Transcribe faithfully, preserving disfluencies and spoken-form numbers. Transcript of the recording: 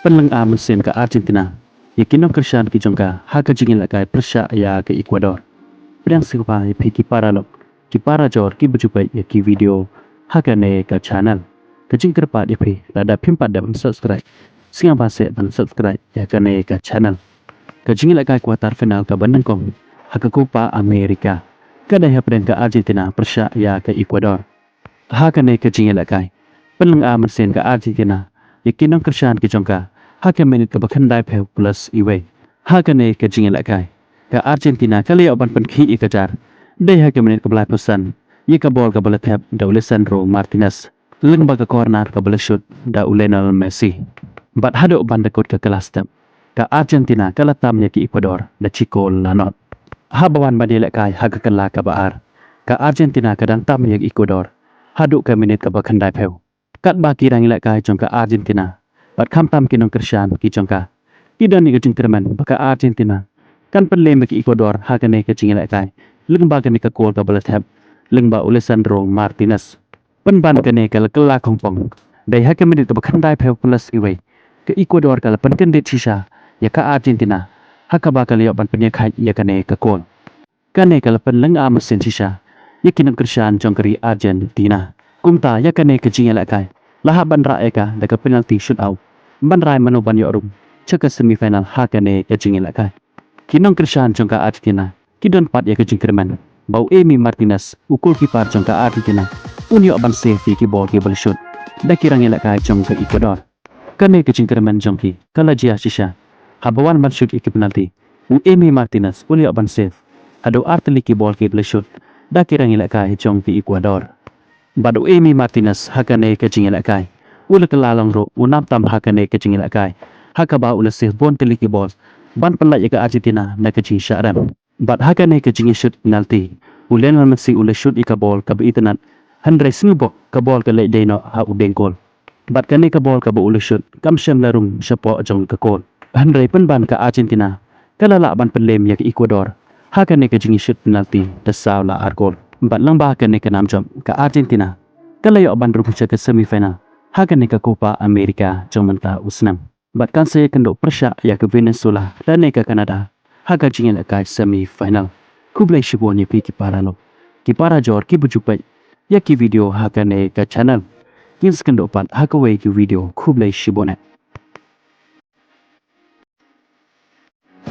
Pynlynga mynsiem ka Argentina ïa ki nongkyrshan ki jong ka ha ka jingïalehkai pyrshah ïa ka Ecuador. Pdiang sngewbha ïa phi ki paralok, ki parajor kiba ju peit ïa ki video ha kane ka channel. Ka jingkyrpad ïa phi, lada phim pat dep ban subscribe, sngewbha seh ban subscribe ïa kane ka channel. Ka jingïalehkai quarter final kaba nyngkong ha ka Copa America ka dei hapdeng ka Argentina pyrshah ïa ka Ecuador. Ha kane ka jingïalehkai, pynlynga mynsiem ka Argentina ïa ki nongkyrshan ki jong ka ha ka minit kaba khyndaiphew plus iwei. Ha kane ka jingïalehkai, ka Argentina ka la ïoh ban pynkhih ïa ka jar dei ha ka minit kaba laiphew san ïa ka bol kaba la thep da u Lisandro Martinez lyngba ka corner kaba la shut da u Lionel Messi. Bad haduh ban da kut ka kylla step, ka Argentina ka la tam ïa ka Ecuador da shi kol la nod. Haba wan ban ïalehkai ha ka kylla kaba ar, ka Argentina ka dang tam ïa ka Ecuador haduh ka minit kaba khyndaiphew. Katba ki nongïalehkai jong ka Argentina bad khamtam ki nongkyrshan ki jong ka ki don ïa ka jingkyrmen ba ka Argentina kan pynlem ïa ka Ecuador ha kane ka jingïalehkai lyngba kane ka kol kaba la thep lyngba u Lisandro Martinez. Pynban kane ka la kylla khongpong dei ha ka minit kaba khyndaiphew plus iwei, ka Ecuador ka la pynkyndit shisha ïa ka Argentina ha kaba ka la ïoh ban pynïakhaid ïa kane ka kol. Kane ka la pynlynga mynsiem shisha ïa ki nongkyrshan jong ka ri Argentina. Kumta ïa kane ka jingïalehkai la hap ban rah ïa ka da ka penalty shootout ban rai mano ban ïoh rung sha ka semi final ha kane ka jingïalehkai. Ki nongkyrshan jong ka Argentina ki don pat ïa ka jingkyrmen ba u Emi Martinez, u goalkeeper jong ka Argentina, un ïoh ban save ïa ki bol kiba la shut da ki nongïalehkai jong ka Ecuador. Kane ka jingkyrmen jong ki ka la jia shisha haba wan ban shut ïa ki penalty, u Emi Martinez u la ïoh ban save haduh ar tylli ki bol kiba la shut da ki nongïalehkai jong ka Ecuador. Bad u Emi Martinez ha kane ka jingïalehkai u la kylla long ruh u nam tam ha kane ka jingïalehkai ha kaba u la save bun tylli ki bol ban pynlait ïa ka Argentina na ka jingshah rem. Bad ha kane ka jingïashut penalty, u Lionel Messi u la shut ïa ka bol kaba itynnad, hynrei sngewbok ka bol ka leit dei noh ha u dieng kol. Bad kane ka bol kaba u la shut kam shym la rung shapoh jong ka kol. Hynrei pynban ka Argentina ka la lah ban pynlem ïa ka Ecuador ha kane ka jingïashut penalty da saw la ar kol. Bad lyngba kane ka nam jop, ka Argentina ka la ïoh ban rung sha ka semi final ha kane ka Copa America jong mynta u snem. Bad kan sa ïakynduh pyrshah ïa ka Venezuela lane ka Canada ha ka jingïalehkai semi final. Khublei shibun ïa phi ki paralok, ki parajor kiba ju peit ïa ki video ha kane ka channel. Ngin sa ïakynduh pat ha kawei ka video. Khublei shibun eh.